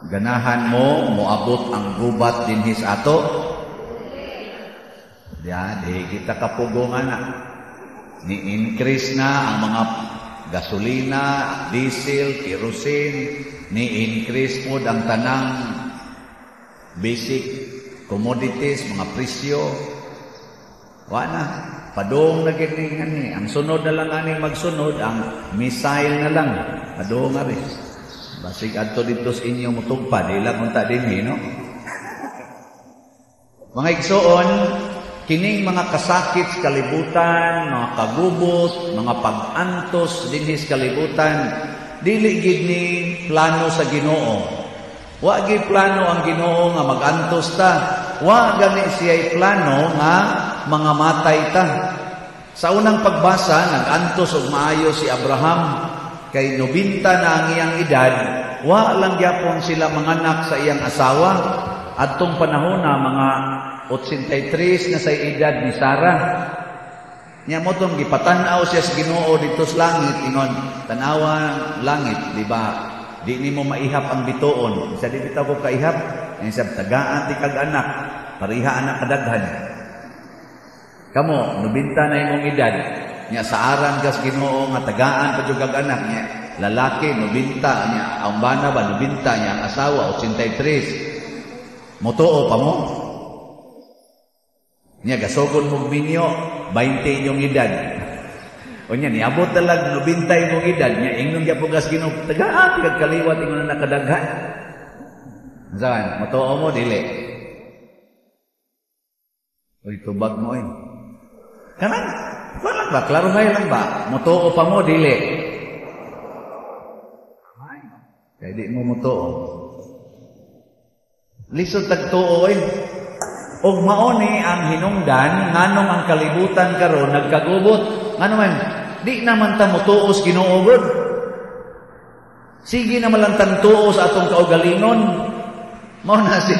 Ganahan mo moabot ang gubat dinhi sa ato? Ya, di kita kapugong ana. Ni-increase na ang mga gasolina, diesel, kerosene, ni-increase pod ang tanang basic commodities, mga presyo. Wa na. Padung na gid ni ani. Ang sunod na lang ani magsunod ang missile na lang. Padung nga rin. Basig adto dito sa inyo mutugpa, di lang unta dinhi, no? Mga igsoon, kining mga kasakit sa kalibutan, mga kagubot, mga pag-antos dinhi sa kalibutan, dili gid ni plano sa Ginoo. Wa gid plano ang Ginoo nga mag-antos ta. Wa gani siya'y plano nga mga matay ta. Sa unang pagbasa, nag-antos og maayo si Abraham kay 90 na ang iyang edad, wa lang gyapon sila manganak sa iyang asawa. Adtong panahon na mga 83 na sa edad ni Sarah. Nya mao tong gipatan-aw siya sa Ginoo didto sa langit, ingon, "Tanawa langit, di ba? Di nimo maihap ang bituon." Sa di bitaw ko kaihap, nya sab tagaan ti kag anak, pareha anak kadaghan. Kamo, 90 na imong edad, nya saaran kas Ginoo nga tagaan pa jud kag anak nya. Lalaki 90 nya, ang bana ba 90 nya, ang asawa 83. Motuo pa mo? Nya gasugod mong minyo, 20 inyong edad. Unya niabot talag 90 imong edad nya, ingnon gyapon kas Ginoo, tagaan kag kaliwat ingon na kadaghan. Saan? Motuo mo dili? Uy, tubag mo eh. Kanang, wala ba? Klaro lang ba? Motuo pa mo, dili? Kaya di mo motuo. Lisod tagtuo eh. Og mao ni ang hinungdan nganong ang kalibutan karon nagkagubot. Ngano man, di naman ta motuo sa Ginoo gud. Sige naman lang tantuo sa atong kaugalingon. Mao na si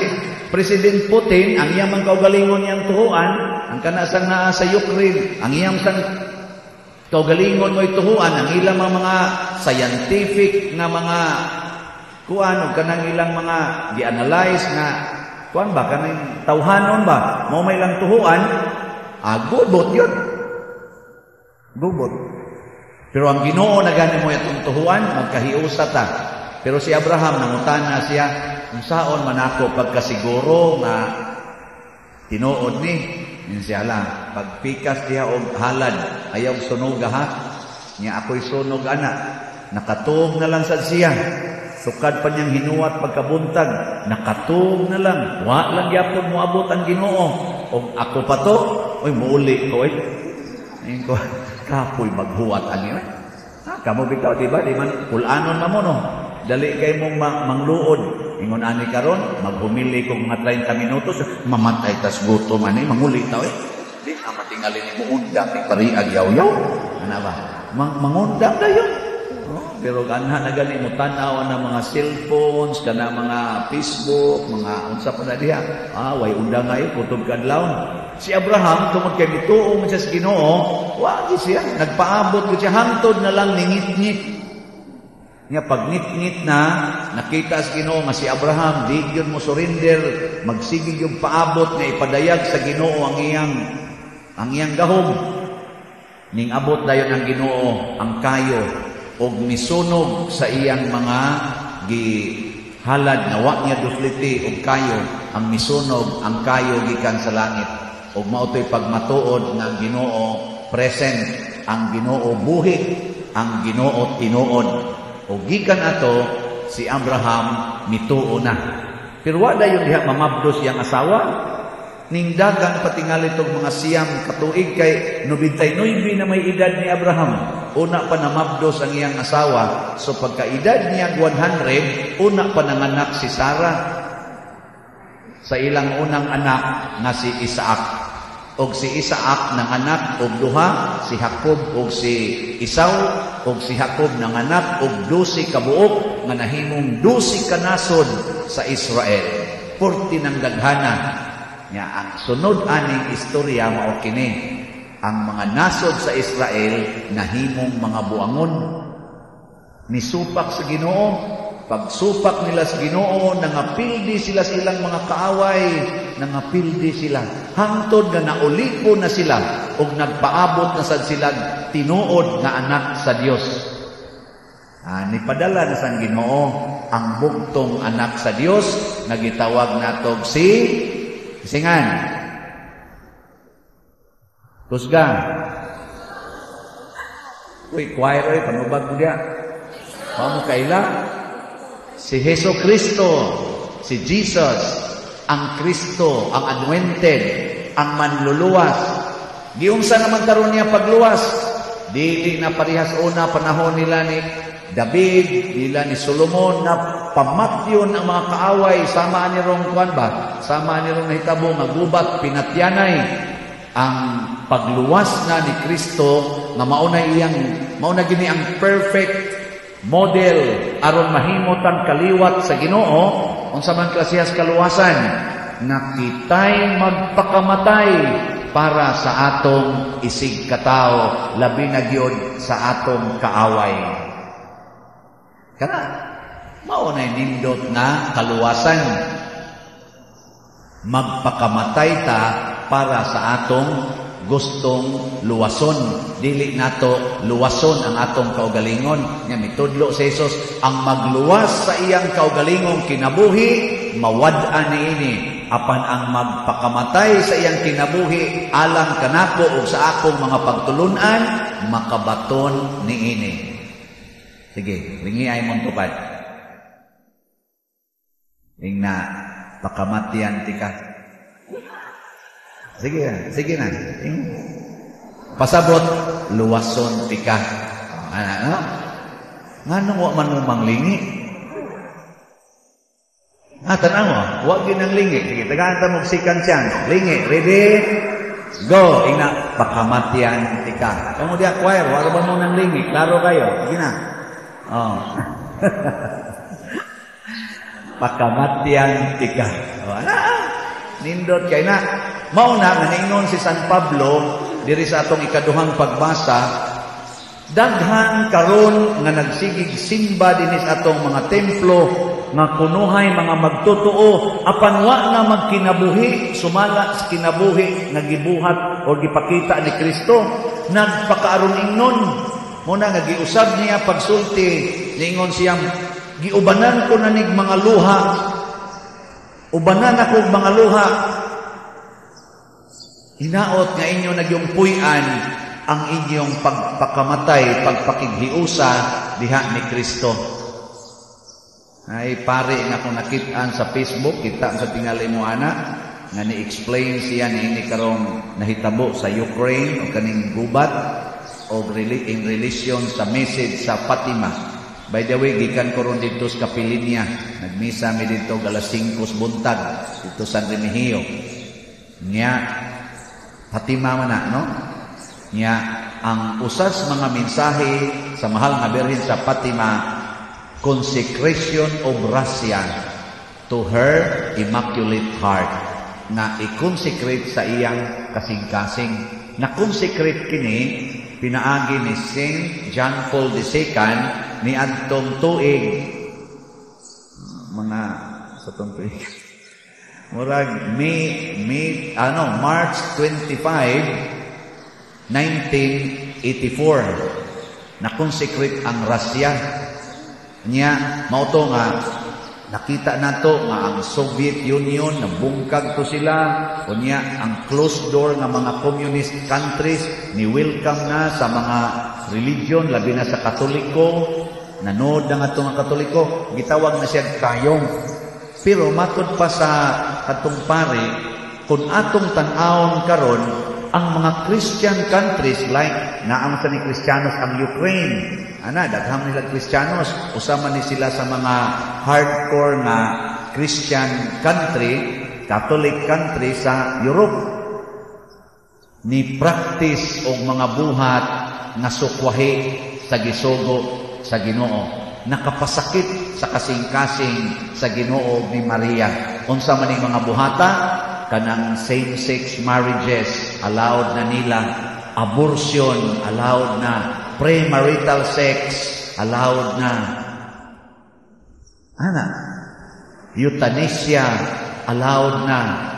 President Putin, ang iyang mang kaugalingon niyang tuhuan, ang kanasang naa sa Ukraine, ang iyang sang kaugalingon mo'y tuhuan, ang ilang mga scientific nga mga kuan og kanang ilang mga gi-analyze nga kuan ba, kanang tawhanon ba, mao may lang tuhuan, gubot yun. Gubot. Pero ang Ginoo na gani mo itong tuhuan, magkahiusa ta. Pero si Abraham, nangutana siya, unsaon man ako pagkasiguro nga tinuod ni? Yun siya lang, pagpikas diha og halad, ayaw sunog ha. Nya ako'y sunog ana. Nakatuog na lang sad siya. Sukad pa niyang hinuwat pagkabuntag, nakatuog na lang. Wa lang gyapon moabot ang Ginoo. Og ako pa to, oy muuli ko eh. Ayun ko, kapoy maghuwat ani. Ha, kamo bitaw, di ba? Di man kulanon na mo no. Dali kay mong mangluod. Ingon ani karon, maghumili kog mga 30 minutos, mamatay tas gutom ani, manguli ta eh. Di na matingali ni muundang ni pariag yaw-yaw. Ana ba? Mangundang dayon. Oh, pero ganha na gani mo tan-aw na mga cellphones, kana mga Facebook, mga unsa pa na diha. Ah, way undang ngayo kutob kadlawon. Si Abraham tungod kay mituo man siya sa Ginoo, wa gyud siya nagpaabot gyud siya hangtod na lang ningit-ngit. Nya pag ngit-ngit na nakita sa Ginoo nga si Abraham di gyud mo surrender, magsige yung paabot nga ipadayag sa Ginoo ang iyang gahom. Ning abot dayon ang Ginoo ang kayo og misunog sa iyang mga gihalad nga wa niya dusliti og kayo, ang misunog ang kayo gikan sa langit. Og mao to'y pagmatuod nga ang Ginoo present, ang Ginoo buhi, ang Ginoo tinuod. Og gikan ato si Abraham mituo na. Pero wa dayon diha mamabdos iyang asawa. Ning dagan patingali tog mga 9 katuig kay 99 na may edad ni Abraham. Una pa namabdos ang iyang asawa. So pagkaedad niya 100, una pa nanganak si Sarah sa ilang unang anak nga si Isaac. Og si Isaac nanganak og duha, si Jacob og si Esau, og si Jacob nanganak og 12 ka buok nga nahimong 12 ka nasod sa Israel. Purti ng daghana. Nya ang sunod aning istorya mao kini. Ang mga nasod sa Israel nahimong mga buangon. Nisupak sa Ginoo. Pagsupak nila sa Ginoo, nangapildi sila sa ilang mga kaaway, nangapildi sila. Hangtod nga naulipon na sila ug nagpaabot na sad sila tinuod nga anak sa Dios. Nipadala na sang Ginoo ang bugtong anak sa Dios nga gitawag natog si Singan. Kusga. Uy, choir oy, panubag mo diya. Wa mo kaila. Si Heso Kristo, si Jesus, ang Kristo, ang anointed, ang manluluwas. Giunsa naman karon niya pagluwas? Dili na parehas una panahon nila ni David, nila ni Solomon na pamatyon ang mga kaaway sama ni rong kuan ba? Sama ni rong nahitabo nga gubat pinatyanay ang pagluwas na ni Kristo nga mauna iyang mauna gini ang perfect model aron mahimot ang kaliwat sa Ginoo. Unsa man klasehas kaluwasan nga kitay magpakamatay para sa atong isig katao, labi na gyud sa atong kaaway? Kana mao na nindot nga kaluwasan, magpakamatay ta para sa atong gustong luwason. Dili nato luwason ang atong kaugalingon. Nya mitudlo si Jesus, ang magluwas sa iyang kaugalingong kinabuhi mawad-an niini, apan ang magpakamatay sa iyang kinabuhi alang kanako ug sa akong mga pagtulun-an makabaton niini. Sige, ringi ay mong tupad. Ingna, pakamatyan tika. Sige na, sige na. Pasabot, luwason tika. Ano? Nganong wa man mo manglingi? Ah, tanaw, wa gyud nang lingi. Sige, tagaan ta mo second chance. Lingi, ready? Go. Ingna, pakamatyan tika. Kamo diya choir, wa ba mo nang lingi? Klaro kayo. Sige na. Oh. Pakamatyan tika. Oh, ana. Nindot kay na. Mao na nga niingon si San Pablo diri sa atong ikaduhang pagbasa, daghan karon nga nagsigig simba dinhi sa atong mga templo nga kunuhay mga magtotoo, apan wa na magkinabuhi sumala sa kinabuhi nga gibuhat o gipakita ni Kristo. Nagpakaaron ingnon muna nga giusab niya pagsulti, niingon siyang giubanan ko na nig mga luha, ubanan ako mga luha. Hinaot nga inyo nagyong puy-an ang inyong pagpakamatay, pagpakighiusa diha ni Kristo. Ay pare nga akong nakitaan sa Facebook, kita sa tingali mo ana, nga ni-explain siya ni ini karong nahitabo sa Ukraine o kaning gubat o in relation sa message sa Fatima. By the way, gikan ko ron dito sa Kapilinya. Nagmisa mi dito alas 5 buntag dito sa Remigio. Nya Fatima man na, no? Nya ang usas mga mensahe sa mahal nga Birhen sa Fatima, consecration of Russia to her Immaculate Heart, na i-consecrate sa iyang kasing-kasing. Na-consecrate kini pinaagi ni Saint John Paul II ni adtong tuig mga sa tong tuig murag May ano March 25, 1984 na consecrate ang Russia niya. Mao to nga nakita nato nga ang Soviet Union nabungkag to sila, unya ang closed door nga mga communist countries ni welcome na sa mga religion, labi na sa Katoliko. Nanood na nga nga Katoliko, gitawag na siya kayong. Pero matud pa sa katong pare, kung atong tan-awon karon ang mga Christian countries like naam sa ni Kristiyanos ang Ukraine, ana daghang nila Kristiyanos, usama ni sila sa mga hardcore nga Christian country, Catholic country sa Europe, ni practice og mga buhat nga sukwahi sa gisugo sa Ginoo, nakapasakit sa kasing-kasing sa Ginoo ni Maria. Unsa man ning mga buhata? Kanang same-sex marriages allowed na nila, abortion allowed na, premarital sex allowed na. Ana, euthanasia allowed na.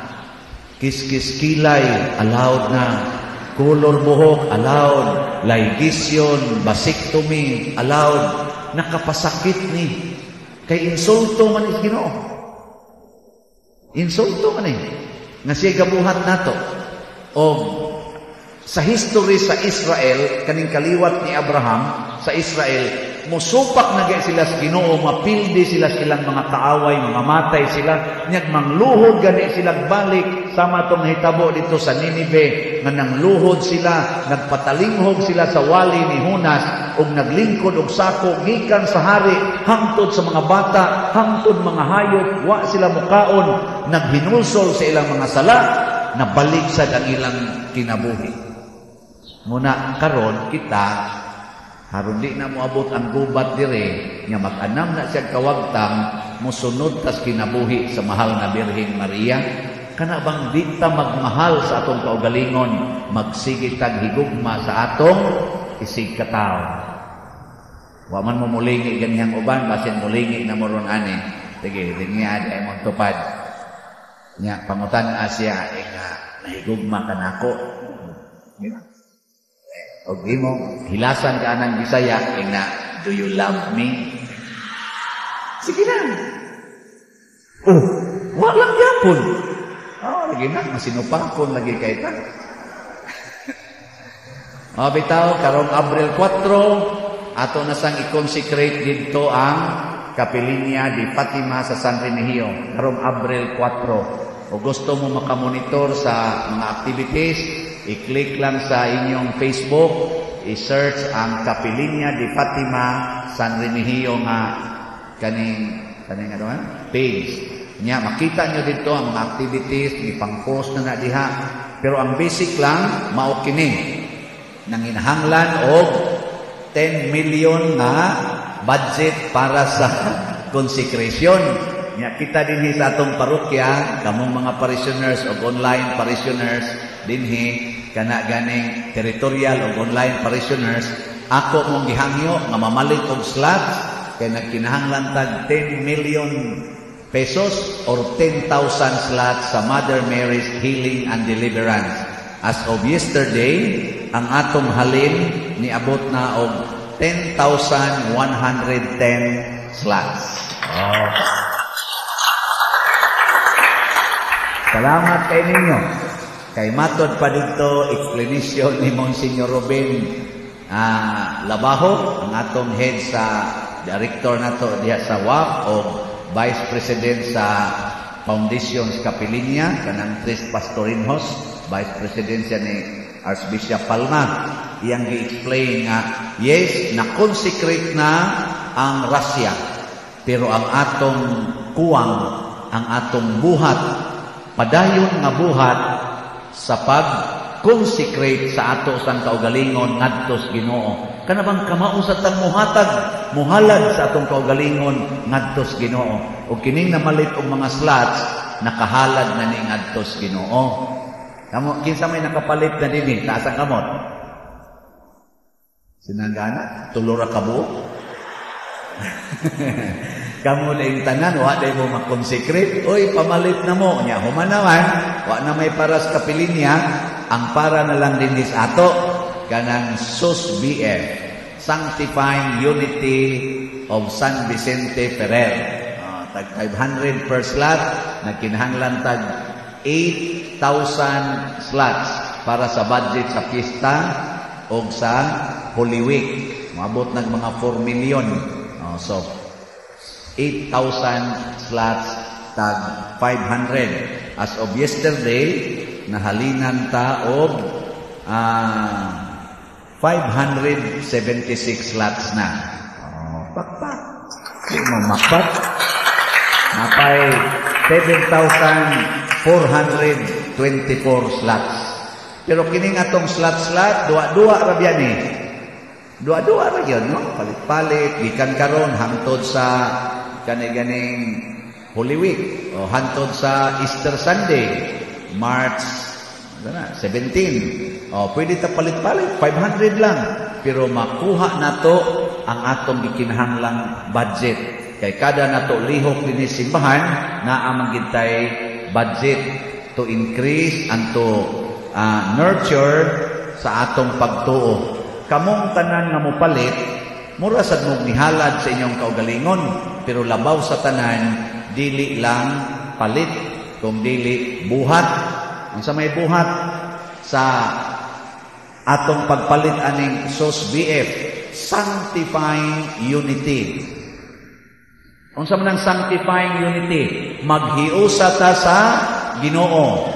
Kiskis kilay allowed na. Color buhok allowed. Ligation, vasectomy allowed. Nakapasakit ni. Kay insulto man is Ginoo. Insulto man eh. Nga siya gabuhat nato. O sa history sa Israel, kaning kaliwat ni Abraham sa Israel, musupak na gay sila sa Ginoo, mapildi sila sa ilang mga kaaway, mga matay sila, nyag mangluhod gani sila balik sama tong nahitabo dito sa Ninive, nga nangluhod sila, nagpatalinghog sila sa wali ni Jonas, ug naglingkod og sako gikan sa hari hangtod sa mga bata, hangtod mga hayop, wa sila mukaon, naghinulsol sa ilang mga sala, nabalik sad ang ilang kinabuhi. Muna karon kita haron di na moabot ang gubat dire nga mag-anam na siya kawagtang, mosunod tas kinabuhi sa mahal na Birhen Maria. Kana bang di ta magmahal sa atong kaugalingon, magsige tag higugma sa atong isig katawo? Wa man mo mulingi ganihang uban, basin mulingi na mo ron ani. Sige, dingi ay mong tupad. Nya pangutan siya eh, nga nahigugma ka nako. Og imo hilasan ka anang Bisaya ing na, "Do you love me?" Sige na. Oh, wa lang gyapon. Oh, lagi na masinupakon lagi kay ta. Oh, bitaw karong Abril 4 ato na sang i-consecrate didto ang Kapilinya di Fatima sa San Remigio karong Abril 4. O gusto mo makamonitor sa mga activities, i-click lang sa inyong Facebook, i-search ang Kapilinya di Fatima San Remigio nga kaning kaning ano ha? Page. Nya makita nyo dito ang mga activities, ipang-post na na diha. Pero ang basic lang mao kini. Nanginahanglan og 10 million nga budget para sa consecration. Nya kita dinhi sa atong parokya, kamong mga parishioners o online parishioners dinhi kana ganing territorial o online parishioners, ako mong gihangyo nga mamalit og slots kay nagkinahanglan tag 10 million pesos or 10,000 slots sa Mother Mary's Healing and Deliverance. As of yesterday, ang atong halin niabot na og 10,110 slots. Oh. Salamat kay ninyo. Kay matod pa dito explanation ni Monsignor Ruben Labajo, ang atong head sa director nato diha sa WAP o Vice President sa Foundations Kapilinya, kanang Tres Pastorinhos, Vice President siya ni Archbishop Palma. Iyang gi-explain nga, yes, na-consecrate na ang Russia, pero ang atong kuwang, ang atong buhat, padayon nga buhat sa pag-consecrate sa ato sang kaugalingon ngadto sa Ginoo. Kana bang kamao sa tang muhatag, muhalad sa atong kaugalingon ngadto sa Ginoo. Og kining namalit og mga slots, nakahalad na ni ngadto sa Ginoo. Kamo kinsa may nakapalit na dinhi, taas ang kamot. Sinanggana, tulo ra ka buok. Kamo na tanan, wa day mo makonsecrate. Oy, pamalit na mo. Nya, human naman, wa na may paras kapilinya, ang para na lang din sa ato, kanang SUS BF, Sanctifying Unity of San Vicente Ferrer. Tag 500 per slot, nagkinahanglan tag 8,000 slots para sa budget sa piyesta o sa Holy Week. Maabot nag mga 4 million. So, 8,000 slots tag 500. As of yesterday, nahalinan ta og 576 slots na. Oh, pakpak. Di mo makpak. Napay 7,424 slots. Pero kining atong slot-slot, duwa-duwa ra biyan eh. Duwa-duwa ra yun, no? Palit-palit, gikan karon hangtod sa kani-ganing Holy Week o hangtod sa Easter Sunday, March ano na, 17. O, pwede ta palit-palit, 500 lang. Pero makuha nato ang atong gikinahanglang budget. Kay kada nato lihok dinhi simbahan, naa man gid tay budget to increase and to nurture sa atong pagtuo. Kamong tanan nga mopalit, mura sad mong nihalad sa inyong kaugalingon, pero labaw sa tanan, dili lang palit, kung dili buhat. Unsa may buhat sa atong pagpalit aning SOS BF? Sanctifying unity. Unsa man ang sanctifying unity? Maghiusa ta sa Ginoo.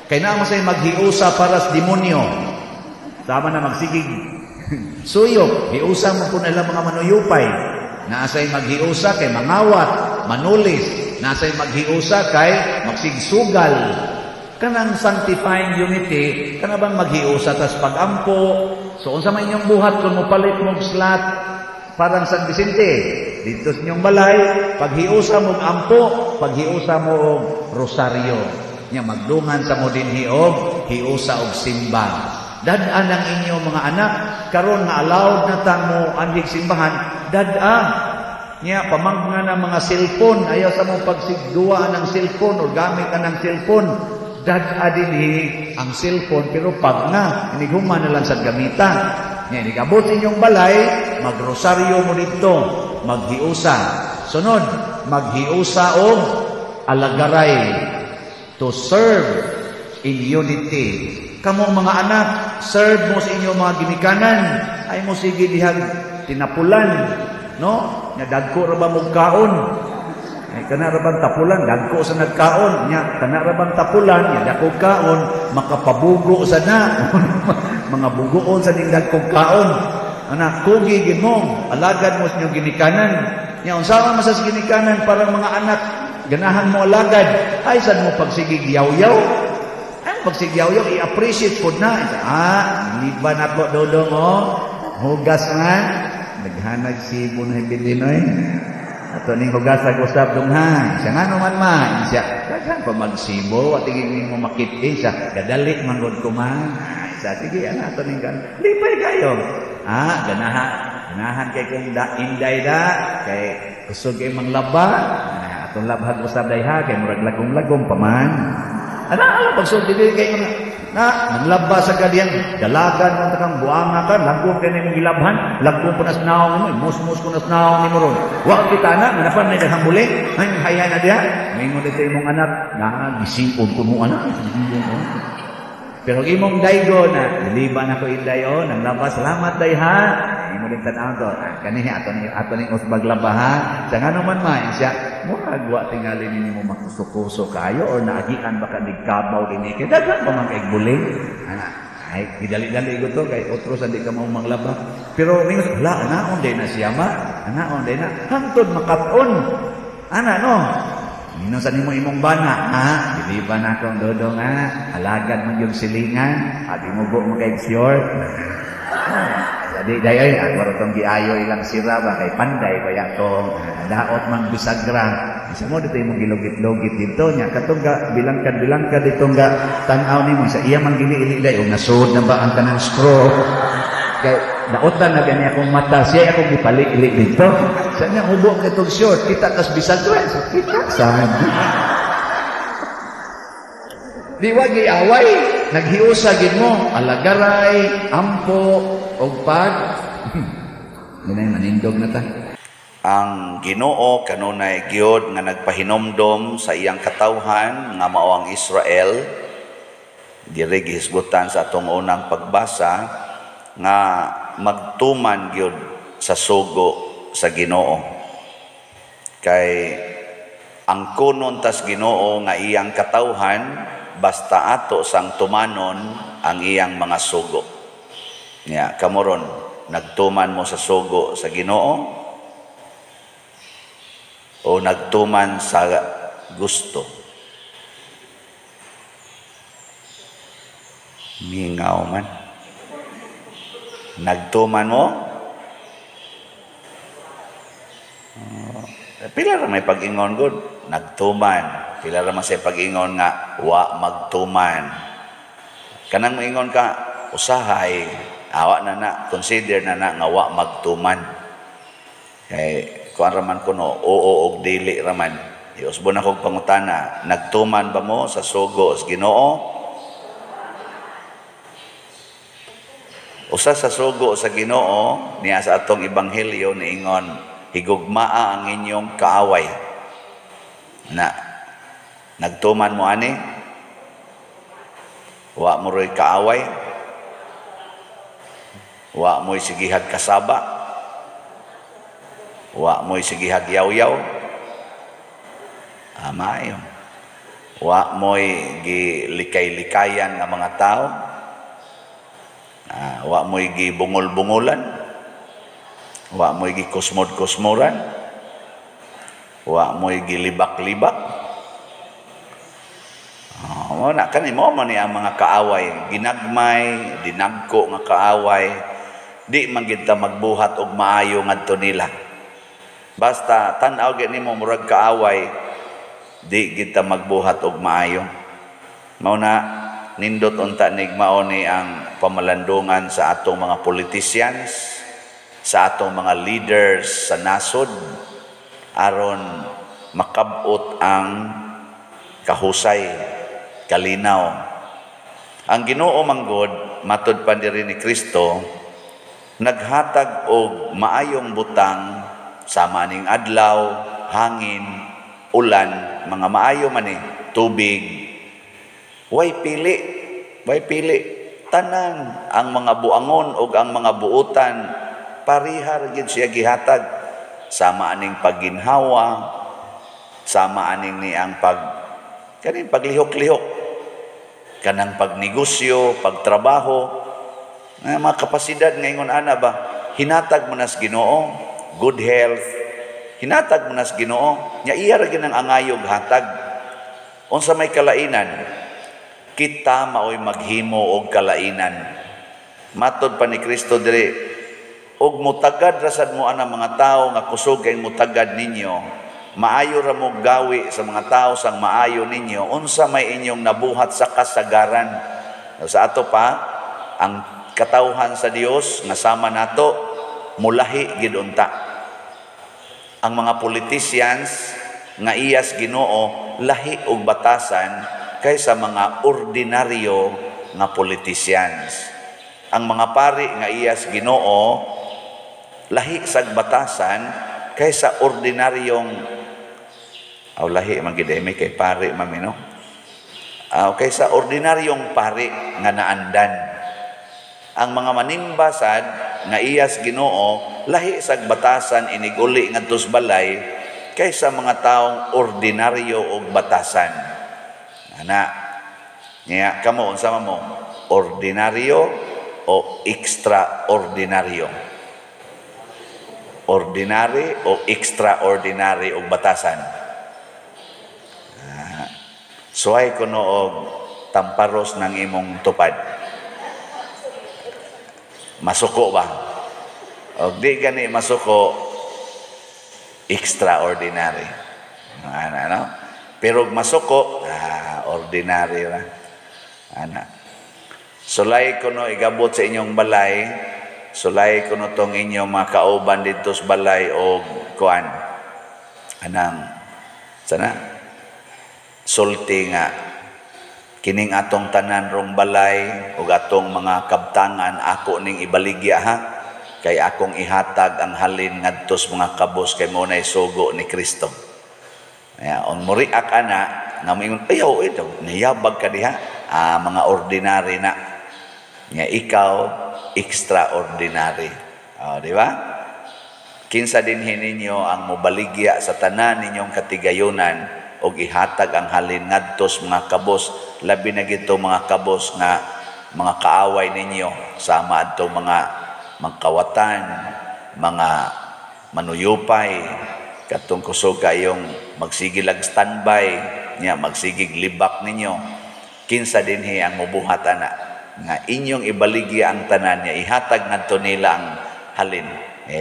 Kay naa man say maghiusa para sa demonyo. Sama na magsigig suyop, hiusa mo po nila mga manuyupay. Naa say maghiusa kay mangawat, manulis. Naa say maghiusa kay magsigsugal. Kanang sanctifying unity, kana bang maghiusa tas pagampo. So unsa man inyong buhat kung mopalit mong slot parang San Vicente dito sa inyong balay, paghiusa mong ampo, paghiusa mo og rosaryo. Nya magdungan sa mo dinhi og hiusa og simba. Dad-an ang inyong mga anak karon nga allowed na ta mo anhig simbahan, dad-a. Nya pamangga na mga cellphone, ayaw sa mo pagsigduwa ng cellphone o gamit na ng cellphone. Dad-a dinhi ang cellphone, pero pag na inighuman na lang sa gamita. Nya inigabot inyong balay, magrosaryo mo dito, maghiusa. Sunod, maghiusa og alagaray, to serve in unity. Kamong mga anak, serve mo sa inyong mga ginikanan. Ay mo sige dihag tinapulan, no? Nya dagko ra ba mong kaon? Ay kana ra bang tapulan, dagko sa nagkaon. Nya kana ra bang tapulan, nya dako kaon, makapabugo sa na. Mga bugoon sa ning dagkong kaon. Anak, kugi gid mo, alagad mo sa inyong ginikanan. Nya unsa man sa ginikanan para mga anak ganahan mo alagad, ay sad mo pagsigig yaw-yaw. Ay pagsigig yaw-yaw, i-appreciate pod na. Ah, liban ako dodong oh. Hugas nga. Naghanag sibo na hibilinoy. Ato ning hugas ag usab dong ha. Siya nga naman ma. Siya daghan pa magsibo, wa tingin mo makit-in siya. Gadali man gud ko ma. Siya sige ana ato ning kan. Lipay kayo. Ah, ganahan. Ganahan kay kung da inday da kay kusog kay manglaba. Ah, atong labhag usab day ha kay murag lagom-lagom pa man. Ana ala pagsulti dili kay nga na manglaba sa kadiyang dalagan man ta kang buanga ka, lagom kay nimong gilabhan, lagom pa nas naong nimo, musmus ko nas naong nimo ron. Wa kita na manapan may daghang buli, ay haya na diha. Maingon dito imong anak, na gisiod ko mo anak. Pero imong daygo na diliba na ko inday oh, nanglaba, salamat day ha. Imo din tan-awon to. Ah, kanihi ato ning usbag laba ha. Sa ngano man ma siya, murag wa tingali nimo makuso-kuso kayo or naagian baka nigkabaw dinhi kay daghan pa man kay buling. Ana, ay gidali-dali ko to kay otro sa di ka mao manglaba. Pero mingon la anaon day na siya ma, anaon day na hangtod makat-on. Ana no. Nino sa nimo imong bana, ha? Diliba na akong dodong, ha? Alagad man yung silingan, abi mo go mo kay short. Jadi day ay ako ra tong giayo ilang sira ba kay panday ba yakong daot man bisagra. Isa mo dito imong gilugit-lugit dito nya katong ga bilangkad-bilangkad dito ga tan-aw nimo sa iya man gili-ili day og nasud na ba ang kanang screw. Kay daotan na gani akong mata siya akong gipali-ili dito. Sa niya hubo kay tong short kita kas bisagra sa kita sad. Di wa giaway, naghiusa gid mo, alagaray, ampo og pag Ginay manindog na ta. Ang Ginoo kanunay gyud nga nagpahinomdom sa iyang katawhan nga mao ang Israel. Diri gihisgutan sa atong unang pagbasa nga magtuman gyud sa sugo sa Ginoo. Kay ang kunon tas Ginoo nga iyang katawhan basta ato sang tumanon ang iyang mga sugo. Nya kamoron nagtuman mo sa sugo sa Ginoo o nagtuman sa gusto? Mingaw man. Nagtuman mo? Pila ra may pag-ingon gud, nagtuman. Pila ra man say pag-ingon nga wa magtuman. Kanang moingon ka usahay, awa na na, consider na na nga wa magtuman. Kay kuan raman kuno, oo og dili raman. Iusbon akong pangutana, nagtuman ba mo sa sugo sa Ginoo? Usa sa sugo sa Ginoo niya sa atong ebanghelyo niingon, higugmaa ang inyong kaaway. Na nagtuman mo ani? Wa mo roy kaaway? Wa mo'y sigihag kasaba? Wa mo'y sigihag yaw-yaw? Maayo. Wa mo'y gilikay-likayan nga mga tao? Wa mo'y gibungol-bungulan? Wa mo'y gikusmod-kusmoran? Wa mo'y gilibak-libak? Mo na kani mo man ni ang mga kaaway, ginagmay, dinagko nga kaaway, di man gid ta magbuhat og maayo ngadto nila. Basta tan-aw gyud nimo murag kaaway, di gid ta magbuhat og maayo. Mao na nindot unta nigmao ni ang pamalandungan sa atong mga politicians, sa atong mga leaders sa nasod, aron makabot ang kahusay, kalinaw. Ang Ginoo manggod, matud pa diri ni Kristo, naghatag og maayong butang sama ning adlaw, hangin, ulan, mga maayo man ni, tubig. Way pili, way pili. Tanan ang mga buangon og ang mga buutan parihar gid siya gihatag. Sama aning pagginhawa, sama aning ni ang pag kaning paglihok-lihok, kanang pagnegosyo, pagtrabaho, nga mga kapasidad ngayon ana ba, hinatag mo nas Ginoo, good health, hinatag mo nas Ginoo, nya iya ra gyud ang angayog hatag. Unsa may kalainan, kita maoy maghimo og kalainan. Matod pa ni Kristo diri, og mutagad rasad mo ana mga tawo nga kusog kay mutagad ninyo, maayo ra mo gawi sa mga tao sang maayo ninyo, unsa may inyong nabuhat sa kasagaran. Sa ato pa, ang katawhan sa Dios nga sama nato mulahi gid unta. Ang mga politicians nga iyas Ginoo lahi og batasan kaysa mga ordinaryo nga politicians. Ang mga pari nga iyas Ginoo lahi sag batasan kaysa ordinaryong aw lahi man gid may kay pari mami no. Kaysa ordinaryong pari nga naandan. Ang mga manimbasad nga iyas Ginoo lahi sag batasan iniguli ngadto sa balay kaysa mga taong ordinaryo og batasan. Ana nya kamo unsa man mo? Ordinaryo o extraordinaryo? Ordinary o extraordinary og batasan? Suway kuno og tamparos ng imong tupad. Masuko ba? Og di gani masuko, extraordinary. Ana, ano? Pero masuko, ordinary ra. Ana. Sulay kuno igabot sa inyong balay, sulay kuno tong inyong mga kauban didto sa balay og kuan. Anang sana sulti nga kining atong tanan rong balay ug atong mga kabtangan ako ning ibaligya ha, kay akong ihatag ang halin ngadto sa mga kabos kay mo nay sugo ni Kristo. Aya on muriak ana nga moingon ayaw ito niyabag ka diha, mga ordinary na nga ikaw extraordinary. Oh, di ba? Kinsa dinhi ninyo ang mobaligya sa tanan ninyong katigayunan og ihatag ang halin ngadto sa mga kabos, labi na gito mga kabos nga mga kaaway ninyo, sama adto mga mangkawatan, mga manuyupay, katong kusog kayong magsigilag standby nya, magsigig libak ninyo. Kinsa dinhi ang mobuhat ana nga inyong ibaligya ang tanan nya, ihatag ngadto nila ang halin.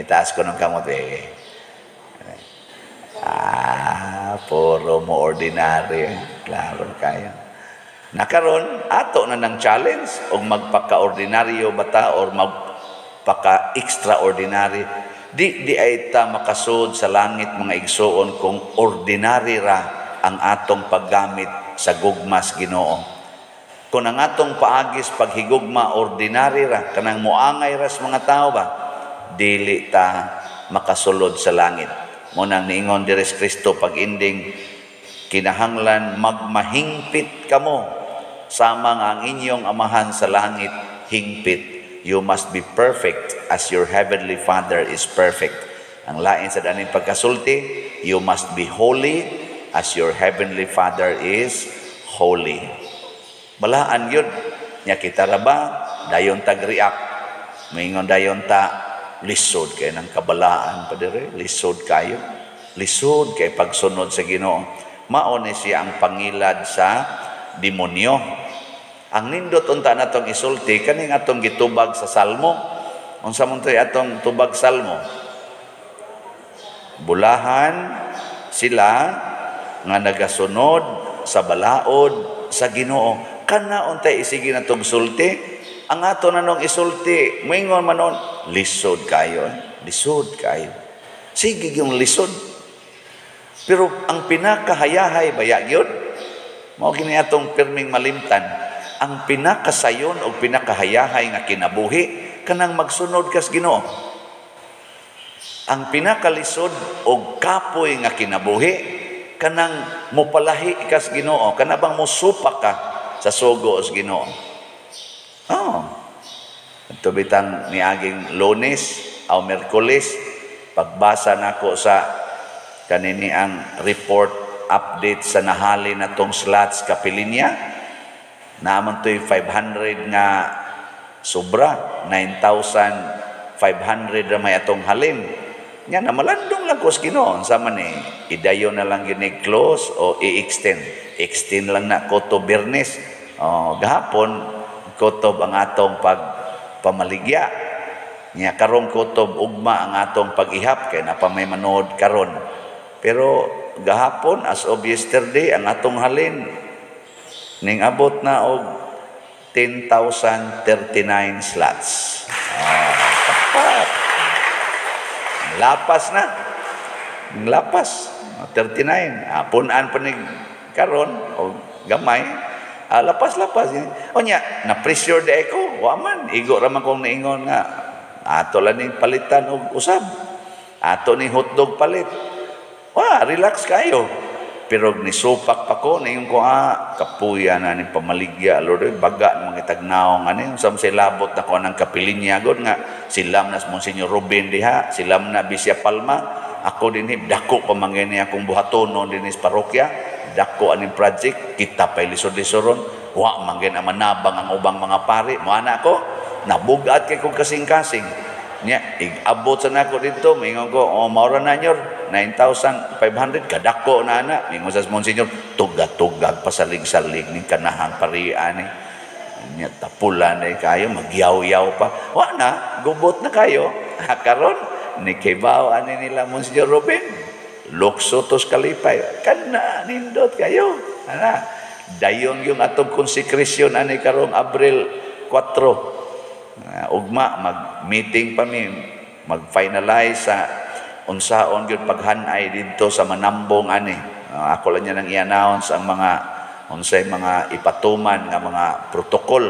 Taas ko ng kamot eh. Puro mo ordinary. Klaro kayo. Nakaron ato na ng challenge og magpaka-ordinaryo bata or magpaka-extraordinary. Di di ay ta makasud sa langit, mga igsuon, kung ordinary ra ang atong paggamit sa gugmas Ginoo. Kung ang atong paagis paghigugma ordinary ra, kanang muangay ras mga tao ba, dili ta makasulod sa langit. Mo nang niingon diri si Kristo pag ending, kinahanglan magmahingpit kamo sama nga ang inyong Amahan sa langit hingpit. You must be perfect as your heavenly Father is perfect. Ang lain sa daning pagkasulti, you must be holy as your heavenly Father is holy. Balaan yun. Nya kita ra ba, dayon tag-react. Maingon dayon ta, lisod kay ng kabalaan pa dire, lisod kayo. Lisod kay pagsunod sa Ginoo. Mao ni siya ang pangilad sa demonyo. Ang nindot unta natong isulti kaning atong gitubag sa Salmo. Unsa man to'y atong tubag Salmo? Bulahan sila nga nagasunod sa balaod sa Ginoo. Kana untay isigi natong sulti. Ang ato na nung isulti, moingon man nun, lisod kayo. Lisod kayo. Sige yung lisod. Pero ang pinakahayahay baya gyud, mao kini atong pirming malimtan, ang pinakasayon o pinakahayahay nga kinabuhi kanang magsunod kas Ginoo. Ang pinakalisod o kapoy nga kinabuhi kanang mopalahi kas Ginoo, kana bang mosupak ka sa sugo sa Ginoo. Oh. Ito bitang niaging Lunes o Miyerkules, pagbasa nako sa kanini ang report update sa nahali na tong slots kapilinya, naaman to'y 500 nga sobra, 9,500 ra may atong halin. Nga na malandong lang ko sa Ginoo, unsa man ni idayon na lang gini close o i-extend. Extend lang na ko to Biyernes. Oh, gahapon kutob ang atong pagpamaligya. Nya karong kutob ugma ang atong pag-ihap kay napa may manood karon. Pero gahapon as of yesterday ang atong halin ning abot na og 10,039 slots. Ah, tapat. Lapas na. Lapas. 39. Ah, punan pa ni karon o gamay. Ah, lapas-lapas. O nya, na-pressure di ko. Wa man. Igo ra man kong naingon nga ato lang ning palitan og usab. Ato ning hotdog palit. Wa, relax kayo. Pero nisupak pa ko, naingon ko, kapuya na ning pamaligya, Lord, baga ng mga tagnaong, ano yung sa labot na ko ng kapilinya, god nga, silam na Monsignor Ruben diha, silam na Bisya Palma, ako din, dako pa mangini akong buhatonon din sa parokya, dako aning project, kita pa'y lisod-lisoron, wa mangin ang manabang ang ubang mga pari, mo ko, nabugat kay kong kasing-kasing. Nya, igabot sa nako dito, mingon ko, oh, maura na nyor, 9,500, kadako na ana. Mingon sa Monsignor, tugag-tugag, pasalig-salig, ning kanahang parian eh. Nya, tapulan na kayo, magyaw-yaw pa. Wa na, gubot na kayo. Karon, ni kibaw ani nila Monsignor Ruben, lukso tos kalipay. Kana, nindot kayo. Ana, dayon yung atong konsekrasyon ani karong Abril 4. Ugma mag-meeting pa mi, mag-finalize sa unsaon gyud paghanay didto sa Manambong ani. Ako lang niya nang i-announce ang mga unsay mga ipatuman nga mga protocol.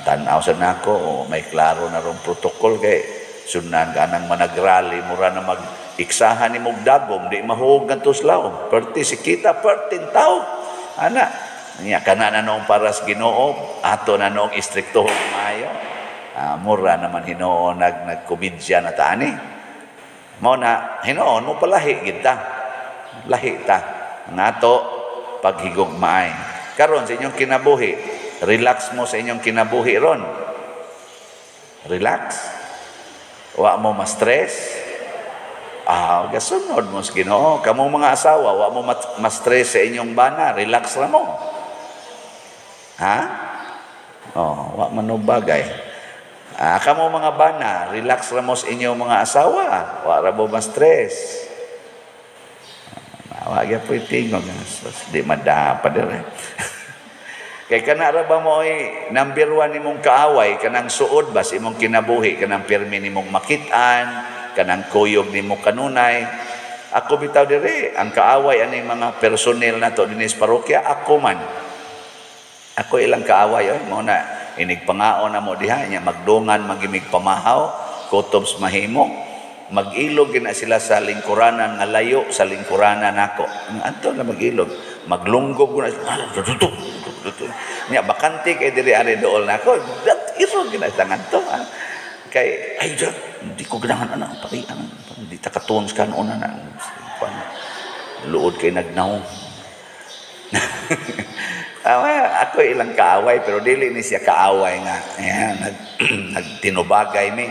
Tan-aw sa nako, oh, may klaro na rong protocol kay sunan ka nang managrally mura na mag-iksahan ni mugdagom di mahuog ngadto sa laom. Perti si kita pertin tao. Ana nya kana na noong para sa Ginoo, ato na noong istrikto maayo. Mura naman hinuon nagkomedya na ta ani. Mao na hinuon mo palahi gid ta. Lahi ta ang ato paghigugmaay. Karon sa inyong kinabuhi, relax mo sa inyong kinabuhi ron. Relax. Wa mo ma-stress. Gasunod mo sa Ginoo. Kamo mga asawa, wa mo ma-stress sa inyong bana, relax ra mo. Ha? Oh, wa man bagay. Kamo mga bana, relax ra mo sa inyong mga asawa. Wa ra mo ma-stress. Wa gyud po'y tingog. Di madapa dire. Kay kana ra ba mo ay number one nimong kaaway, kanang suod ba sa imong kinabuhi, kanang pirmi nimong makit-an, kanang kuyog nimo kanunay. Ako bitaw dire, ang kaaway aning mga personnel nato dinhi sa parokya, ako man. Ako ilang kaaway oy, mao na inig pangaon na mo diha nya magdungan magimig pamahaw, kutob sa mahimo. Mag-ilog gina sila sa lingkuranan nga layo sa lingkuranan nako. Anto na mag-ilog, maglunggob ko na. Nya bakante kay diri ari dool nako. Dat irog gina sa ngadto. Kay ay di ko ganahan ana paki ana di ta katuon sa kanon na. Luod kay nagnaw. Ako ilang kaaway pero dili ni siya kaaway nga. Ayan, nagtinubagay mi.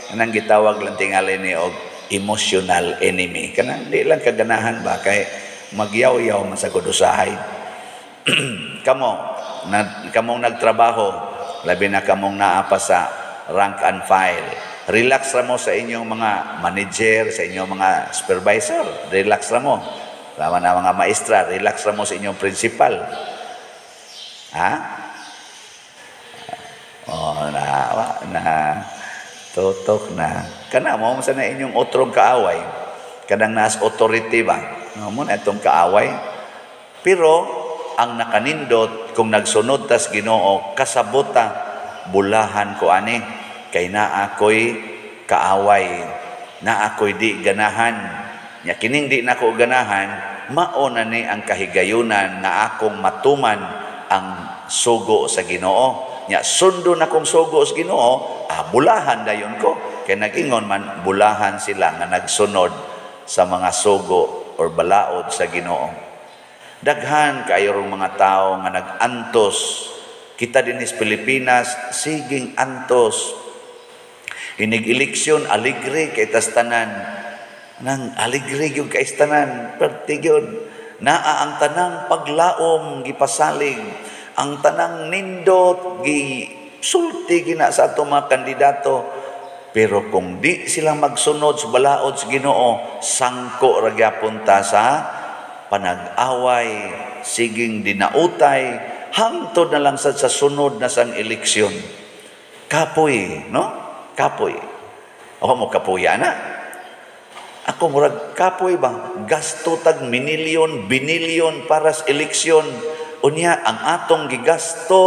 Anang gitawag lang tingali ni og emotional enemy. Kanang di lang kaganahan ba kay magyaw-yaw man sa usahay. Kamo, na, kamong nagtrabaho, labi na kamong naa pa sa rank and file. Relax ra mo sa inyong mga manager, sa inyong mga supervisor. Relax ra mo. Tama na mga maestra, relax ra mo sa inyong principal. Ha? Oh, na, na tutok na. Kana mo sa na inyong otrong kaaway. Kanang naas authority ba? Mo na itong kaaway. Pero ang nakanindot kung nagsunod tas Ginoo kasabota bulahan ko ani kay naa ako'y kaaway, naa ako'y di ganahan. Nya kining di nako ganahan, mao na ni ang kahigayunan nga akong matuman ang sugo sa Ginoo. Nya sundon akong sugo sa Ginoo, bulahan dayon ko. Kay nag-ingon man bulahan sila nga nagsunod sa mga sugo or balaod sa Ginoo. Daghan kayo rong mga tao nga nag-antos. Kita din sa Pilipinas, siging antos. Inig-eleksyon, aligre kay tas tanan. Nang aligre yung kay tanan, perti yun. Naa ang tanang paglaom gipasalig, ang tanang nindot gisulti gina sa atong mga kandidato. Pero kung di sila magsunod sa balaod sa Ginoo, sangko ra gyapon ta sa panag-away, siging dinautay, hangtod na lang sad sa sunod na sang eleksyon. Kapoy, no? Kapoy. Ako mo kapuya na. Ako murag kapoy ba? Gasto tag minilyon, binilyon para sa eleksyon. Unya, ang atong gigasto,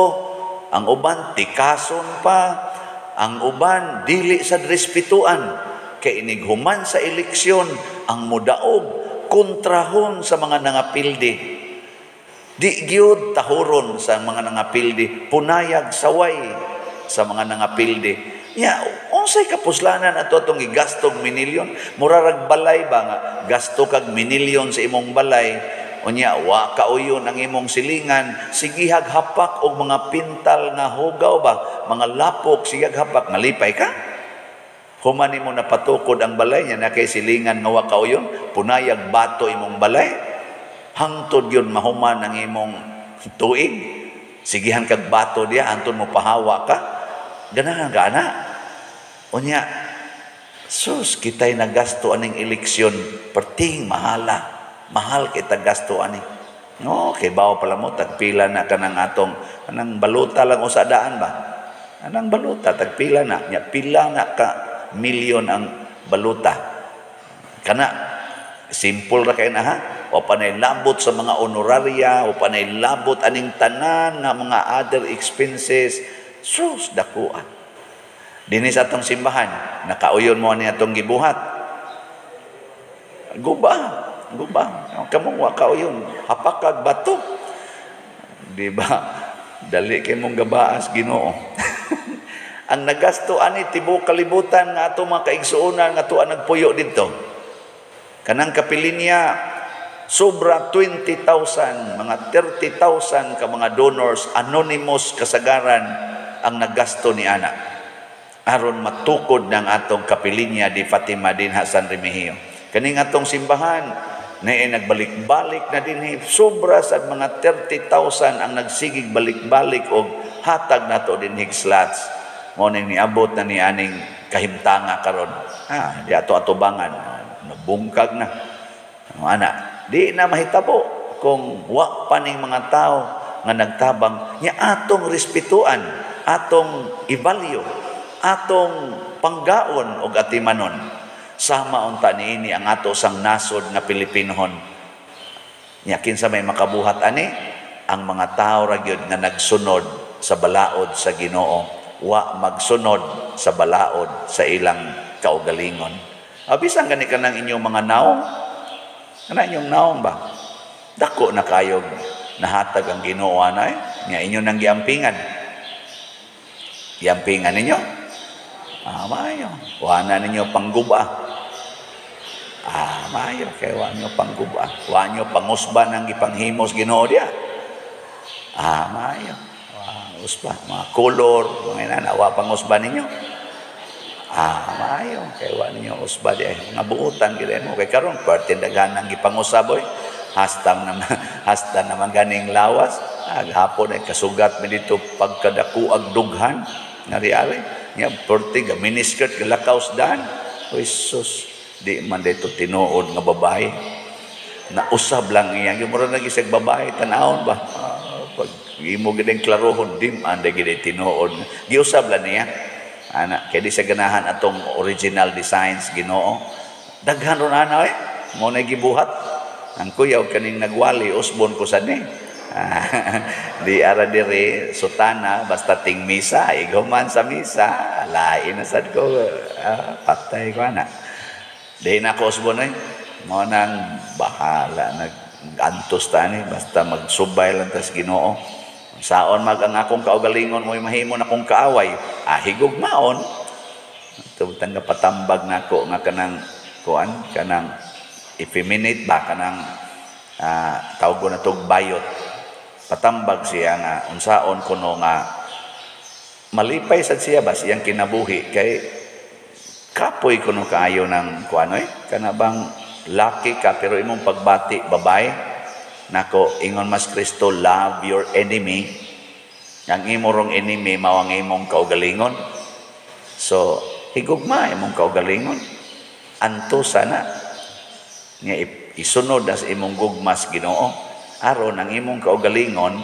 ang uban tikason pa, ang uban dili sa respetuan. Kay inighuman sa eleksyon, ang mudaog kontrahon sa mga nangapildi. Di gyud tahuron sa mga nangapildi, punayag saway sa mga nangapildi. Ya, unsay kapuslanan ato atong gigastog minilyon? Murarag balay ba nga gasto kag minilyon sa imong balay? Unya wa kauyon ang imong silingan, sigihag hapak og mga pintal nga hugaw ba, mga lapok sigihag hapak, malipay ka? Human nimo napatukod ang balay niya na kay silingan nga wa kauyon, punayag bato imong balay. Hangtod yun mahuman ang imong tuig. Sigihan kag bato diya, hangtod mo pahawa ka. Ganahan ka ana. Unya, sus, kita'y nagasto aning eleksyon, perting mahala. Mahal kita gasto ani. No, kay bawo pala mo, tagpila na kanang atong, kanang baluta lang usa daan ba? Anang baluta, tagpila na. Nya, pila na ka milyon ang baluta. Kana, simple ra kay na ha. O panay labot sa mga honoraria, o panay labot aning tanan nga mga other expenses. Sus, dakuan. Dinhi sa atong simbahan, nakauyon mo ani atong gibuhat. Guba, guba. Kamong wa kauyon, hapakag bato. Di ba? Dali kay mong gabaas Ginoo. Ang nagasto ani tibuok kalibutan nga ato mga kaigsuonan nga tuwa nagpuyo didto. Kanang kapilinya sobra 20,000, mga 30,000 ka mga donors anonymous kasagaran ang nagasto ni ana. Aron matukod ng atong kapilinya di Fatima din San Remigio. Kaning atong simbahan na nagbalik-balik na din sobra sa mga 30,000 ang nagsigig balik-balik og hatag nato din slots. Mao ning niabot na ni aning kahimtanga karon. Di ato atubangan, nabungkag na. Ana, di na mahitabo kung wa pa ning mga tao nga nagtabang nya atong respetuan, atong i-value, atong panggaon og atimanon. Sama unta niini ang ato sang nasod nga Pilipinohon. Nya kinsa may makabuhat ani? Ang mga tao ra gyud nga nagsunod sa balaod sa Ginoo, wa magsunod sa balaod sa ilang kaugalingon. Bisan gani kanang inyong mga naong, kana inyong naong ba? Dako na kayog nahatag ang Ginoo anay, nya inyo nang giampingan. Giampingan ninyo? Maayo. Wa na ninyo pangguba. Maayo kay wa ninyo pangguba. Wa ninyo pangusba nang gipanghimos Ginoo diya. Maayo. Wa usba, mga color, mga inana, wa pangusba ninyo. Maayo kay wa ninyo usba diya. Mga buutan gid mo kay karon parte daghan ang gipangusab oy. Hasta naman, hasta naman ganing lawas, hapon ay kasugat mi dito pagkadakuag dughan nga riali. Nya perti ga miniskirt galakaw sa daan. Oy sus, di man dito tinuod nga babae. Nausab lang iya, mura na gisag babae tan-awon ba. Pag imo gid ang klarohon, di man gid tinuod. Giusab lang niya. Ana, kay di sa ganahan atong original designs Ginoo. Daghan ron ana oy, mo na gibuhat. Ang kuyaw kaning nagwali usbon ko sad ni. Di ara diri sutana basta ting misa, iguman sa misa, lain na sad ko, patay ko ana. Di na ko usbon oy. Mo nang bahala nag-antos ta ni basta magsubay lang tas Ginoo. Saon mag ang akong kaugalingon mo'y mahimo na akong kaaway, higugmaon. Tubtang nga patambag nako nga kanang kuan, kanang effeminate ba, kanang tawag ko na tog bayot. Patambag siya nga unsaon kuno nga malipay sad siya ba siyang kinabuhi kay kapoy kuno kaayo ng kuan oy, kana bang laki ka pero imong pagbati babae. Nako, ingon mas Kristo, love your enemy. Ang imo rong enemy mao ang imong kaugalingon. So, higugma imong kaugalingon. Antosa na nga isunod as imong gugmas Ginoo. Aron ang imong kaugalingon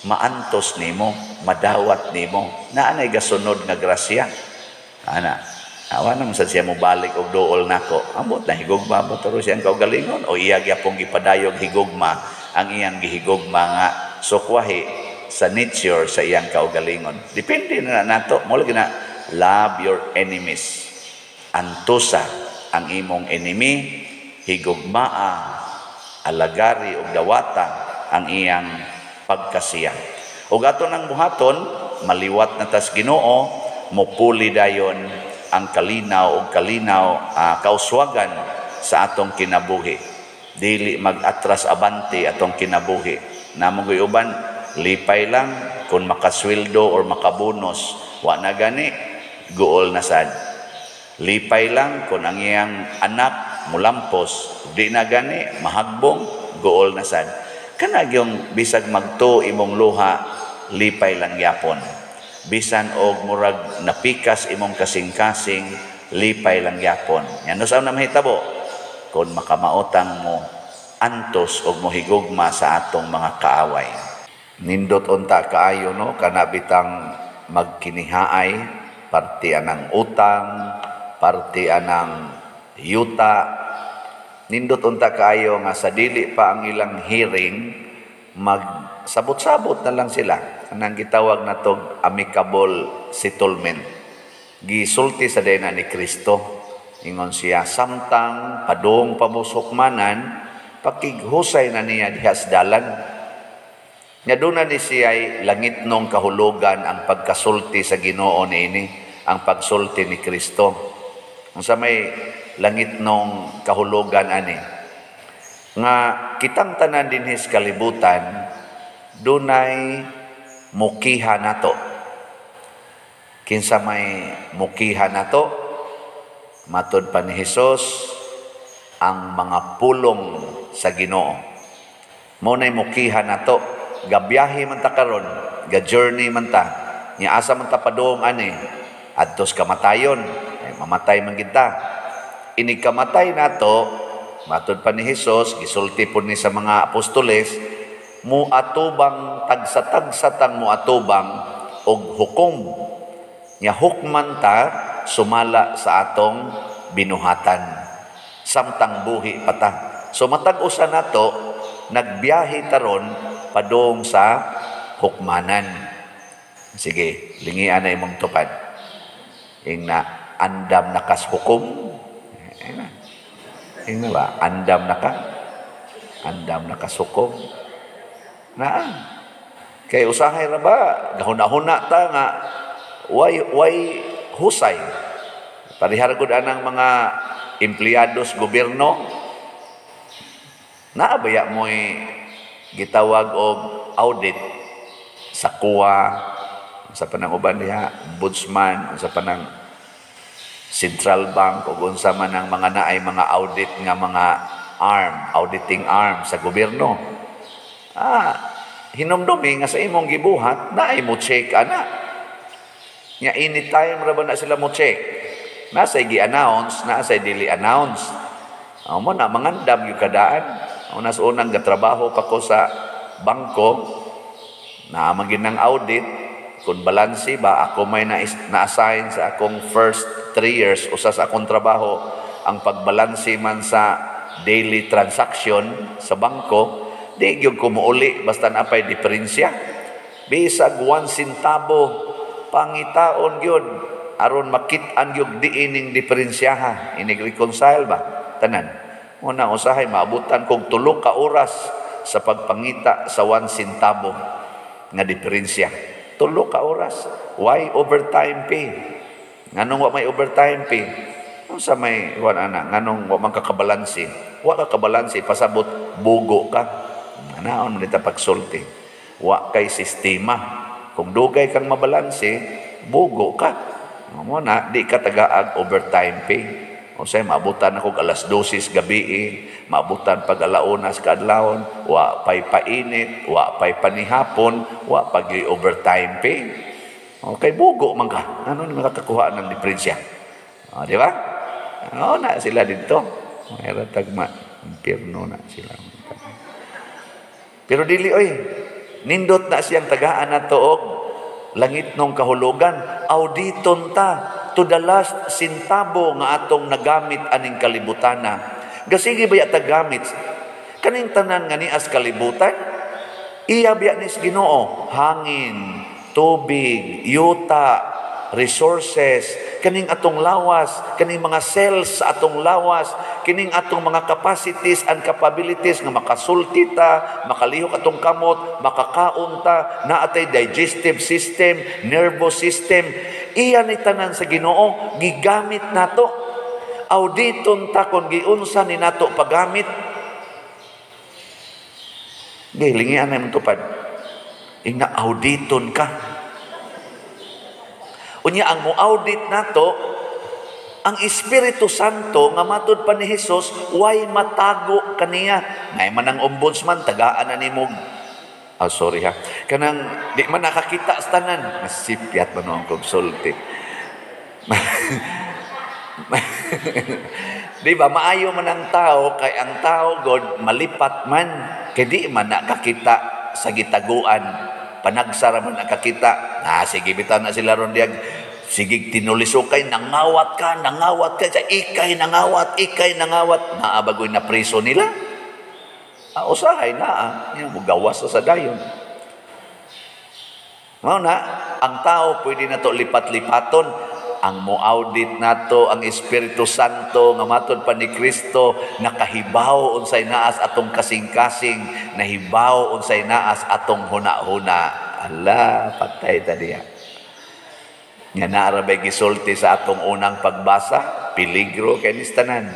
maantos nimo, madawat nimo. Naa nay gasunod nga grasya. Ana, awa naman sad siya mobalik og duol nako. Ambot na higugma ba taro siyang kaugalingon o iya gyapong gipadayog higugma ang iyang gihigugma nga sukwahi sa nature sa iyang kaugalingon. Depende na nato. Mo lagi na love your enemies. Antosa ang imong enemy, higugmaa, alagari og dawata ang iyang pagkasiya. Og ato nang buhaton, maliwat na tas Ginoo, mopuli dayon ang kalinaw og kalinaw, kauswagan sa atong kinabuhi. Dili mag-atras abante atong kinabuhi. Namo gyud uban lipay lang kung makasweldo or makabonos, wa na gani guol na sad. Lipay lang kung ang iyang anak mulampos, di na gani mahagbong, guol na sad. Kana gyung bisag magtuo imong luha, lipay lang gyapon. Bisan og murag napikas imong kasing-kasing, lipay lang gyapon. Yan usaw na mahitabo kung makamaotang mo antos og mohigugma sa atong mga kaaway. Nindot unta kaayo no kana bitang magkinihaay, parte anang utang, parte anang yuta. Nindot unta kaayo nga sa dili pa ang ilang hearing, magsabot-sabot na lang sila. Anang gitawag na tog amicable settlement. Gisulti sa dena ni Kristo. Ingon siya, samtang padung pamusukmanan, pakighusay na niya diha sa dalan. Nya doon na ni siya'y langit nung kahulugan ang pagkasulti sa Ginoo niini, ang pagsulti ni Kristo. Unsa may langit nung kahulugan ani? Nga kitang tanan dinhi sa kalibutan, dunay mukiha nato. Kinsa may mukiha nato? Matud pa ni Hesus ang mga pulong sa Ginoo. Mo nay mukiha nato. Gabiyahe man ta karon, ga-journey man ta. Nya asa man ta padung ani? Adtos kamatayon, ay mamatay man gid ta. Inig kamatay nato, matud pa ni Hesus, gisulti pud ni sa mga apostoles, Muatubang tagsa-tagsa tang muatubang og hukom. Nya hukman ta sumala sa atong binuhatan samtang buhi pa ta. So matag usa nato nagbiyahe taron padung sa hukmanan. Sige, lingian na imong tupad. Ing na andam na kas hukom. Ing na ba? Andam na ka? Andam na kas hukom. Na. Kay usahay ra ba? Gahuna-huna ta nga way husay. Parihara gud anang mga empleados gobyerno. Naa baya mo'y gitawag og audit sa COA, sa panang uban diha, ombudsman, sa panang Central Bank, o unsa man ang mga naay mga audit nga mga arm, auditing arm sa gobyerno. Hinumdumi nga sa imong gibuhat, naay mo check ana. Nya anytime ra ba na sila mo check? Nasa gi-announce, nasa dili announce. Mo na mangandam yung kadaan. Una sa unang gatrabaho pa ko sa bangko, na magin ng audit, kung balanse ba, ako may na-assign sa akong first 3 years, usa sa akong trabaho, ang pagbalanse man sa daily transaction sa bangko, di gyud ko muuli, basta napay diferensya. Bisag 1 centavo, pangitaon gyud, aron makit-an gyud diining diferensyaha, inig-reconcile ba? Tanan. Una, usahay, maabutan kog 3 ka oras sa pagpangita sa 1 centavo nga diferensya. 3 ka oras. Why overtime pay? Nganong wa may overtime pay? Unsa may wa ana? Nganong wa man kakabalanse? Wa ka kabalanse, pasabot bugo ka. Anaon man ita pagsulti. Wa kay sistema. Kung dugay kang mabalanse, bugo ka. Mo na di ka tagaag overtime pay. O say maabutan ako alas 12 gabi, maabutan pag 1:00 kaadlawon, wa pay painit, wa pay panihapon, wa pag overtime pay. Okay, bugo man ka. Ano ni makakakuha ng diferensya? O, di ba? O, na sila dito. Mayroon tagma. Impierno na sila. Pero dili, oy. Nindot na siyang tagaan na toog langit nung kahulugan. Auditon ta to the last centavo nga atong nagamit aning kalibutana. Gasige ba yata gamit? Kaning tanan nga nias kalibutan, iya biya nis Ginoo, hangin, tubig, yuta, resources, kaning atong lawas, kaning mga cells sa atong lawas, kining atong mga capacities and capabilities nga makasulti ta, makalihok atong kamot, makakaon ta, naatay digestive system, nervous system, iya ni tanan sa Ginoo, gigamit nato. Auditon ta kon giunsa ni nato paggamit. Gilingian na imong tupad. Ingna auditon ka. Unya ang mo-audit nato ang Espiritu Santo nga matud pa ni Hesus way matago kaniya. Nay man ang ombudsman tagaan na nimo. Oh, sorry ha. Kanang di man nakakita sa tanan, masipyat man ang konsulti. Di ba maayo man ang tao kay ang tao god malipat man kay di man nakakita sa gitaguan. Panagsara man nakakita. Ah, sige bitaw na sila ron diag. Sige tinulisukay, nangawat ka, sa ikay nangawat, ikay nangawat. Naabagoy na preso nila. Ah, usahay na, ah. Mugawas sa dayon. Mao na, ang tao pwede na to lipat-lipaton. Ang mo-audit nato ang Espiritu Santo nga matod pa ni Kristo nakahibaw unsay naas atong kasing-kasing, nahibaw unsay naas atong huna-huna. Ala, patay ta diha. Nga naara bay gisulti sa atong unang pagbasa, peligro kay nis tanan.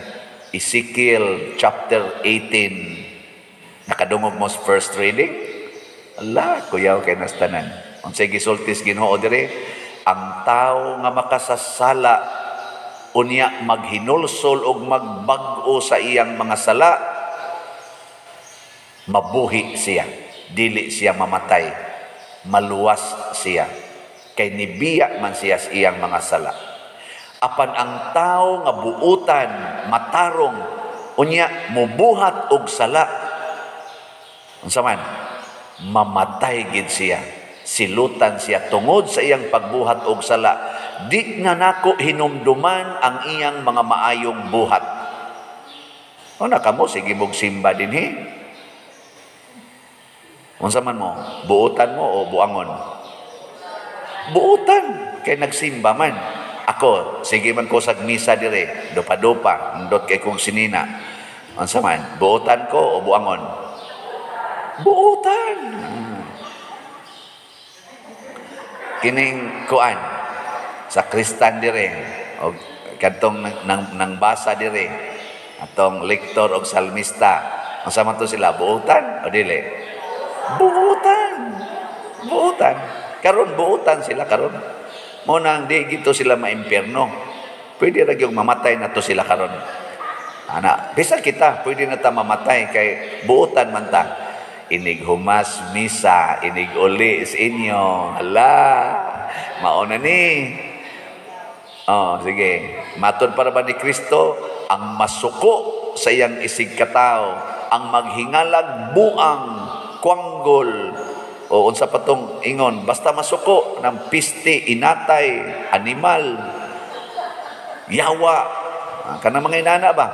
Ezekiel chapter 18. Nakadungog mo sa first reading? Ala, kuyaw kay nas tanan. Unsay gisulti sa Ginoo dire? Ang tao nga makasasala unya maghinulsol og magbag-o sa iyang mga sala, mabuhi siya, dili siya mamatay, maluwas siya, kay nibiya man siya sa iyang mga sala. Apan ang tao nga buutan, matarong, unya mubuhat og sala, unsa man? Mamatay gid siya. Silutan siya tungod sa iyang pagbuhat og sala. Di na nako hinumduman ang iyang mga maayong buhat. O na kamo, sige mong simba dinhi. Unsa man mo? Buotan mo o buangon? Buotan. Kay nagsimba man. Ako, sige man ko sa misa dire. Dupa-dupa. Ndot kay kong sinina. Unsa man? Buotan ko o buangon? Buotan. Kining kuan sa kristan dire o kadtong nang basa dire atong lektor og salmista, unsa man to sila, buotan o dili? Buotan. Buotan. Karon buotan sila karon. Mo nang di gito sila maimpierno. Pwede ra gyud mamatay na to sila karon. Ana, bisan kita pwede na ta mamatay kay buotan man ta. Inig humas misa, inig uli sa inyo. Hala, mauna ni. Oh, sige. Matod para ba ni Kristo, ang masuko sa iyang isig katao, ang maghingalag buang, kwanggol, o unsa pa tong ingon, basta masuko ng piste, inatay, animal, yawa. Kanang mga inana ba?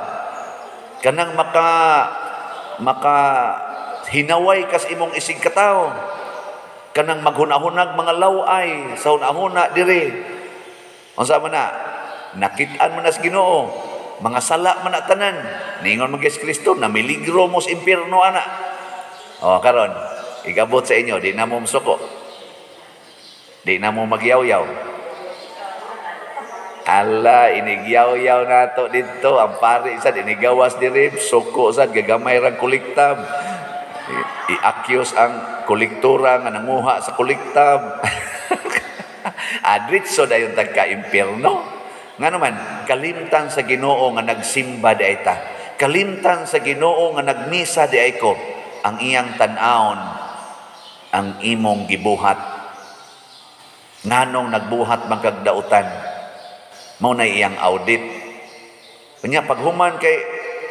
Kanang maka hinaway kas imong isig katao, kanang maghunahunag mga laway sa hunahuna dire. Unsa man na nakit-an man na sa Ginoo, mga sala man na tanan. Ningon man kay Kristo, namiligro mo sa impierno ana. O karon igabot sa inyo, di na mo musuko, di na mo magyawyaw. Ala, inigyaw-yaw nato dito ang pari sad inigawas dire, suko sad gagamay rang kolektab. I-accuse ang kolektora nga nanguha sa kolektab. Adritso dayon tagka-impierno. Nga naman, kalimtan sa Ginoo nga nagsimba di ay ta. Kalimtan sa Ginoo nga nagmisa di ay ko. Ang iyang tan-awon, ang imong gibuhat. Nganong nagbuhat man kag dautan, mao na iyang audit. Kanya paghuman kay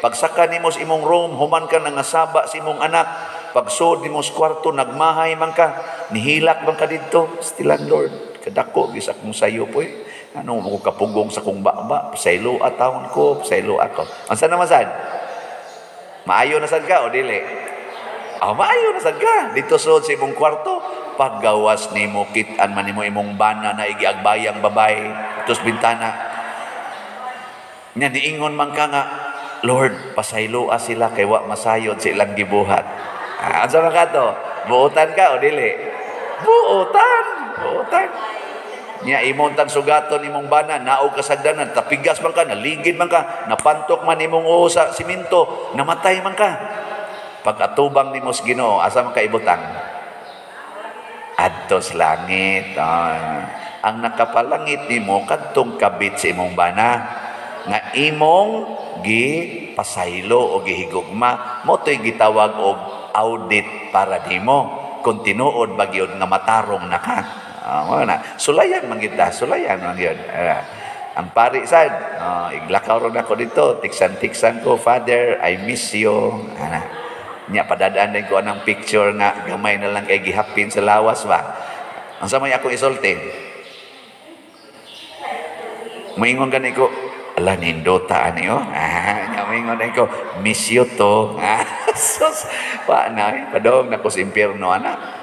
pagsaka nimo sa imong room, human ka nangasaba sa imong anak, pagsod nimo sa kwarto, nagmahay man ka, nihilak man ka didto, stilan Lord, kadako gis akong sayo poy. Ano mo kapugong sa kong baba, pasaylo atawon ko, pasaylo ako. Unsa naman sad? Maayo na sad ka o dili? Ah, maayo na sad ka. Dito sud sa imong kwarto, paggawas nimo kit-an man nimo imong bana na igiagbayang babay, tos bintana. Nya niingon man ka nga, Lord, pasayloa sila kay wa masayod sa ilang gibuhat. Ah, unsa man ka to? Buotan ka o dili? Buotan, buotan. Nya imong tang sugaton imong bana, naog ka sagdanan, tapigas man ka, naligid man ka, napantok man imong uho sa simento, namatay man ka. Pag-atubang nimo sa Ginoo, asa man ka ibutang? Adto sa langit. Ah, ang nakapalangit nimo kadtong kabit sa imong bana nga imong gipasaylo o gihigugma, mo to'y gitawag og audit para nimo kung tinuod ba gyud nga matarong na ka. Mo na sulayan man gid ta, sulayan man gyud. Ang pari sad, iglakaw ron ako dito, tiksan-tiksan ko, Father, I miss you. Ana. Nya padadaan din ko anang picture nga gamay na lang kay gihapin sa lawas ba. Unsa may ako isulti? Moingon gani ko, ala nindota ani oh. Ah, nya moingon din ko, miss you to. Ah, sus, wa na eh, padong na ko sa impierno ana.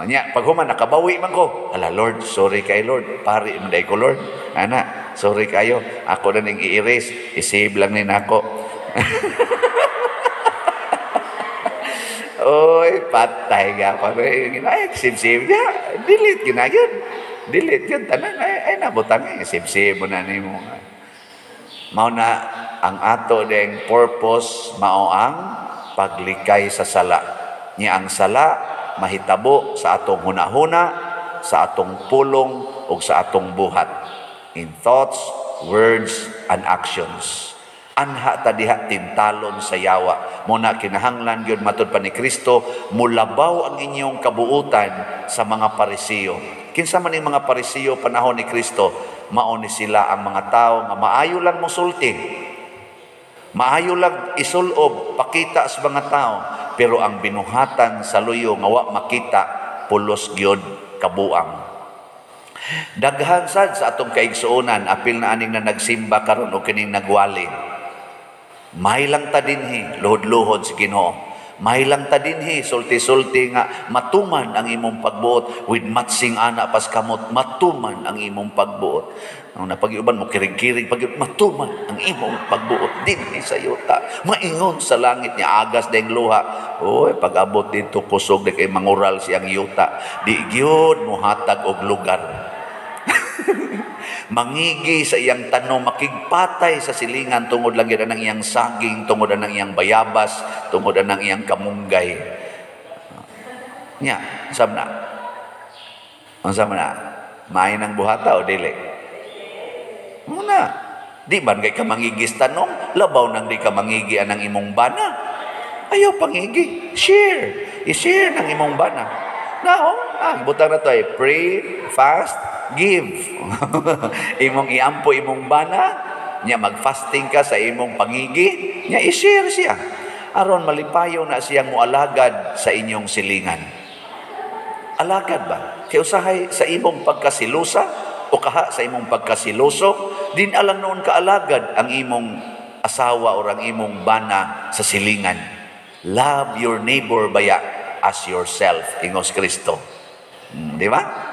Nya paghuman nakabawi man ko. Ala Lord, sorry kay Lord, pari man day ko Lord. Ana, sorry kayo. Ako na ning i-erase, i-save lang ni nako. Oy, patay ga pa ay save niya. Delete gyud na yun. Delete yun tanan ay nabutang eh save mo na nimo. Mao na ang ato ding purpose mao ang paglikay sa sala. Nya ang sala mahitabo sa atong hunahuna, sa atong pulong ug sa atong buhat. In thoughts, words, and actions. Anha ta diha tintalon sa yawa. Muna kinahanglan gyud matud pa ni Kristo, mulabaw ang inyong kabuutan sa mga Parisiyo. Kinsa man ning mga Parisiyo panahon ni Kristo, mao ni sila ang mga tawo nga maayo lang mosulti. Maayo lang isulob, pakita sa mga tao, Pero ang binuhatan sa luyo nga wa makita, pulos gyud kabuang. Daghan sad sa atong kaigsuonan, apil na aning na nagsimba karon o kining nagwali. May lang ta dinhi, luhod-luhod sa Ginoo. May lang ta dinhi, sulti-sulti nga matuman ang imong pagbuot with matsing ana pas kamot, matuman ang imong pagbuot. Ang napag-iuban mo kirig-kirig pag matuman ang imong pagbuot dinhi sa yuta. Maingon sa langit niya agas deng luha. Oy, pag-abot dito kusog di kay mangural siyang yuta. Di gyud mohatag og lugar. Mangigi sa iyang tanom, makigpatay sa silingan tungod lang gyud ang iyang saging, tungod ang iyang bayabas, tungod ang iyang kamunggay. Nya, sab na. Unsa man na? Maayo nang buhata o dili? Muna. Di ba kay ka mangigis tanom, labaw nang di ka mangigi anang imong bana. Ayaw pangigi. Share. I-share ng imong bana. Now, butang na to ay pray, fast, give. Imong iampo imong bana, nya magfasting ka sa imong pangigi, nya i-share siya. Aron malipayo na siyang mualagad sa inyong silingan. Alagad ba? Kay usahay sa imong pagkasilusa o kaha sa imong pagkasiluso, din alang noon kaalagad ang imong asawa o ang imong bana sa silingan. Love your neighbor baya as yourself, ingos Kristo. Di ba?